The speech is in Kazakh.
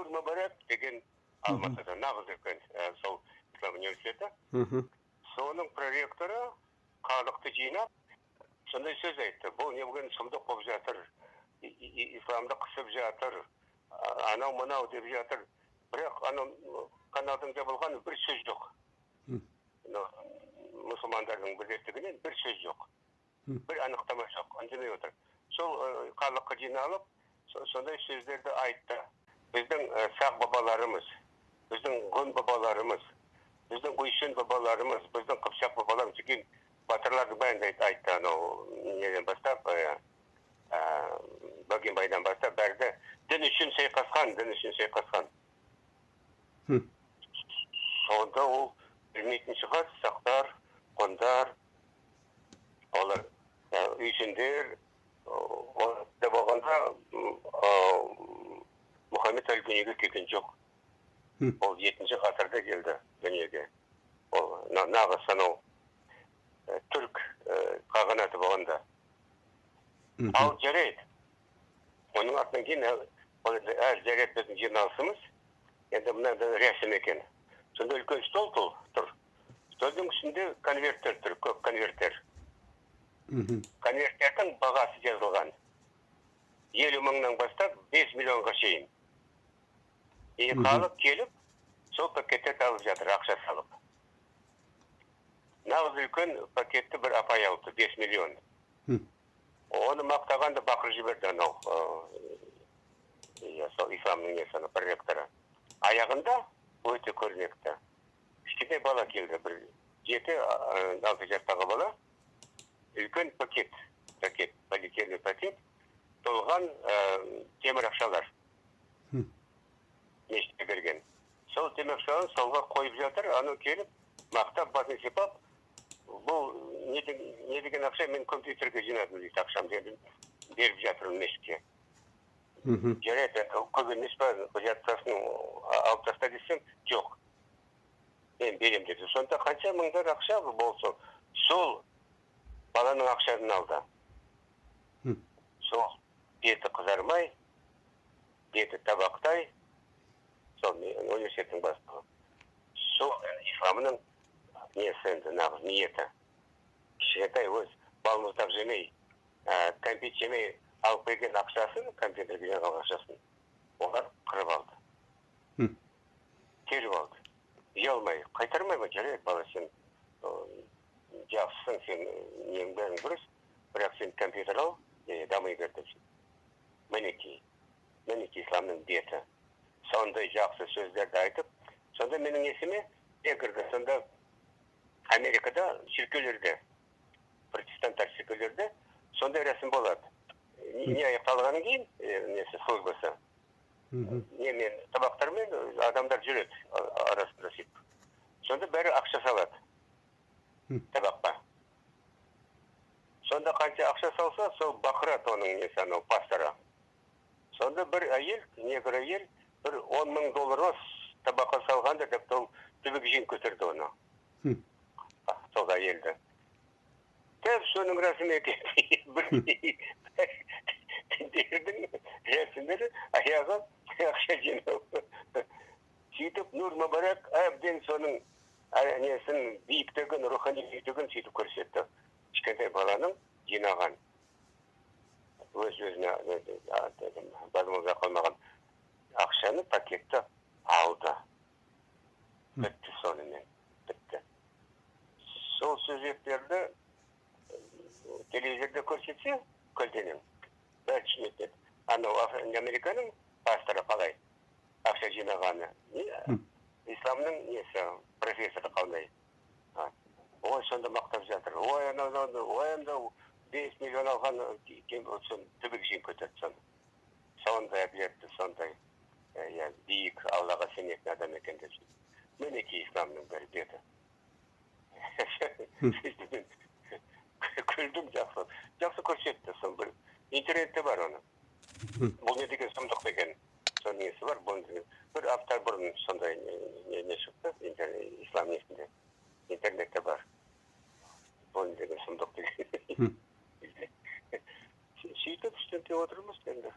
Нұр Мүбарак деген Алматыда нағыз үлкен сол ислам университеті. Соның проректоры халықты жинап, сондай сөз айтты. Бұл не деген сұмдық болып жатыр, исламды қысып жатыр, анау мынау деп жатыр. Бірақ анау каналдың жабылған бір сөз жоқ. Мұсылмандардың бірлестігінен бір сөз жоқ. Бір анықтама жоқ, үндемей отыр. Сол халыққа жиналып, сондай сөздерді айтты. Біздің сақ бабаларымыз, біздің ғұн бабаларымыз, біздің үйсін бабаларымыз, біздің қыпшақ бабаларымыз деген батырлардың бәрін айтты. Анау неден бастап, Бөгенбайдан бастап бәрі де дін үшін шайқасқан, дін үшін шайқасқан. Сонда ол білмейтін шығар, сақтар, ғұндар, олар үйсіндер, да болғанда Мұхаммед әлі дүниеге келген жоқ. Ол 7 ғасырда келді дүниеге. Ол нағыз анау түрік қағанаты болғанда. Ал жарайды. Оның артынан кейін ол енді әр жарайды біздің жиналысымыз, енді мынандай рәсім екен. Сонда үлкен стол тұр. Столдың үстінде конверттер тұр, көк конверттер. Конверттердің бағасы жазылған. 50 мыңнан бастап 5 миллионға шейін. И халық келіп, сол пакеттерді алып жатыр, ақша салып. Нағыз үлкен пакетті бір апай алыпты, 5 миллион. Оны мақтағанда бақырып жіберді анау, сол исламның несі, анау проректоры. Аяғында өте көрнекті. Кішкентай бала келді, бір 7-6 жастағы бала. Үлкен пакет, полиэтиленовый пакет, толған темір ақшалар. Мешітке берген. Сол темір ақшаларын солға қойып жатыр, анау келіп, мақтап, басын сипап, бұл не деген ақша, мен компьютерге жинадым дейді, ақшамды енді беріп жатырмын мешітке. Жарайды, енді көп емес па, жартысын алып таста десем, жоқ. Мен беремін деді. Сонда қанша мыңдар ақша болса, сол баланың ақшасын алды. Сол беті қызармай, беті табақтай, сол университеттің бастығы. Сол исламның несі енді нағыз ниеті. Кішкентай өз балмұздақ жемей, кәмпит жемей алып келген ақшасын, компьютерге жинаған ақшасын, олар қырып алды. Теріп алды. Ұялмай, қайтармай ма, жарайды, бала, сен жақсысың, сен нең бәрің дұрыс, бірақ сен компьютер ал, дами бер деп. Мінекей, мінекей исламның беті. Сондай жақсы сөздерді айтып, сонда менің есіме кірді. Сонда Америкада шіркеулерде, протестанттар шіркеулерде сондай рәсім болады. Не аяқталғаннан кейін, несі, службасы. Немен, табақтармен адамдар жүреді арасында сөйтіп. Сонда бәрі ақша салады табаққа. Сонда қанша ақша салса, сол бақырады оның несі, анау пасторы. Сонда бір әйел, негр әйел, бір он мың долларға табаққа салғанда деп ол түбегі жин көтерді оны. Сол әйелді. Тәп соның рәсімі екен. Бір діндердің рәсімдері аяғы ақша жинау. Сөйтіп Нұр Мүбарак әбден соның несін, биіктігін, рухани биіктігін сөйтіп көрсетті. Кішкентай баланың жинаған, өз өзіне базымызда қалмаған ақшаны, пакетті алды. Бітті сонымен, бітті. Сол сюжеттерді телевизорда көрсетсе, көлденең, бәрі түсінетін еді. Анау Американың пасторы қалай ақша жинағаны, исламның несі, профессоры қалай. Ой, сонда мақтап жатыр. Ой, анау, ой, анау 5 миллион алған, түбегі жин көтерді соны. Сондай әділетті, сондай биік Аллаға сенетін адам екен деп. Мінекей исламның бір беті. Күлдім жақсы. Жақсы көрсетті сол бір. Интернетте бар оны. Бұл не деген сұмдық деген. Соның несі бар. Бұл бір апта бұрын сондай не шықты, ислам несінде. Интернетте бар. Бұл не деген сұмдық деген. Сөйтіп үстінде отырмыз енді.